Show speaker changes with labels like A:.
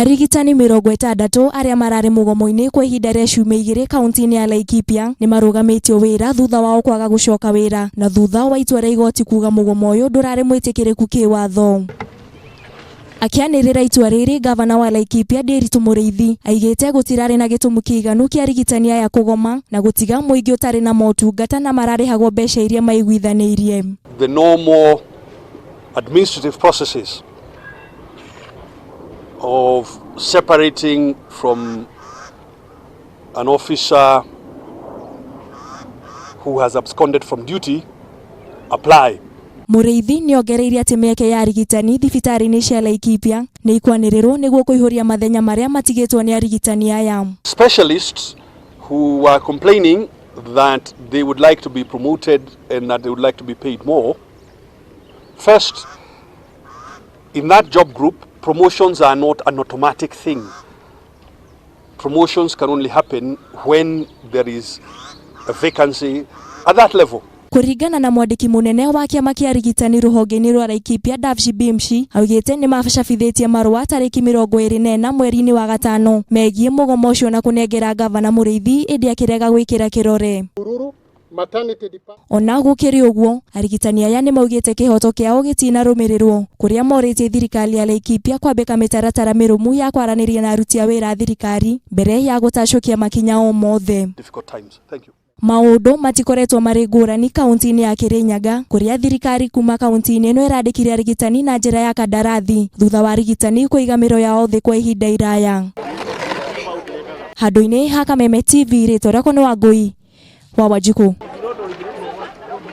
A: Arigitani 60 arĩa mararĩ mũgomo-inĩ kwa ihinda rĩa ciumia 2 kaunti-inĩ ya Laikipia nĩ marũgamĩtio wĩra thutha wao kwaga gũcoka wĩra na thutha wa itua rĩa igoti kuga mũgomo ũyũ ndũrarĩ mwĩtĩkĩrĩku kĩwatho. Akĩanĩrĩra itua rĩrĩ, gavana wa Laikipia Ndiritu Mũrĩithi aigĩte gũtirarĩ na gĩtũmi kĩiganu kĩa arigitani aya kũgoma na gũtiga mũingĩ ũtarĩ na motungata na mararĩhagwo mbeca iria maiguithanĩirie.
B: The normal administrative processes of separating from an officer who has absconded from duty apply.
A: Mũrĩithi nĩ ongereire atĩ mĩeke ya arigitani thibitarĩ-inĩ cia Laikipia nĩ ikwanĩrĩrwo nĩguo kũihũria mathenya marĩa matigĩtwo nĩ arigitani aya.
B: Specialists who were complaining that they would like to be promoted and that they would like to be paid more. First, in that job group, promotions are not an automatic thing. Promotions can only happen when there is a vacancy at that level.
A: Kũringana na mwandĩki mũnene wa kĩama kĩa arigitani rũhonge-inĩ rwa Laikipia Davji Bimshi augĩte nĩ macabithĩtie marũa tarĩki 24 mweri-inĩ wa gatano megiĩ mũgomo ũcio na kũnengera gavana Mũrĩithi ĩndĩ akĩrega gwĩkĩra kĩrore. Ona gũkĩrĩ ũguo, arigitani aya nĩ maugĩte kĩhoto kĩao gĩtinarũmĩrĩrwo kũrĩa morĩtie thirikari ya Laikipia kwambĩka mĩtaratara mĩrũmu ya kwaranĩria na aruti a wĩra a thirikari mbere ya gũtacũkia makinya o mothe.
B: Difficult times. Thank you.
A: Maũndũ matikoretwo marĩ ngũrani kaunti-inĩ ya Kirinyaga kũrĩa thirikari kuma kaunti-inĩ ĩno ĩrandĩkire arigitani na njĩra ya kandarathi thutha wa arigitani kũiga mĩro yao thĩ kwa ihinda iraya. Handũ-inĩ ha Kameme TV, rĩtwa rĩakwa nĩ Wangũi wa Wanjikũ.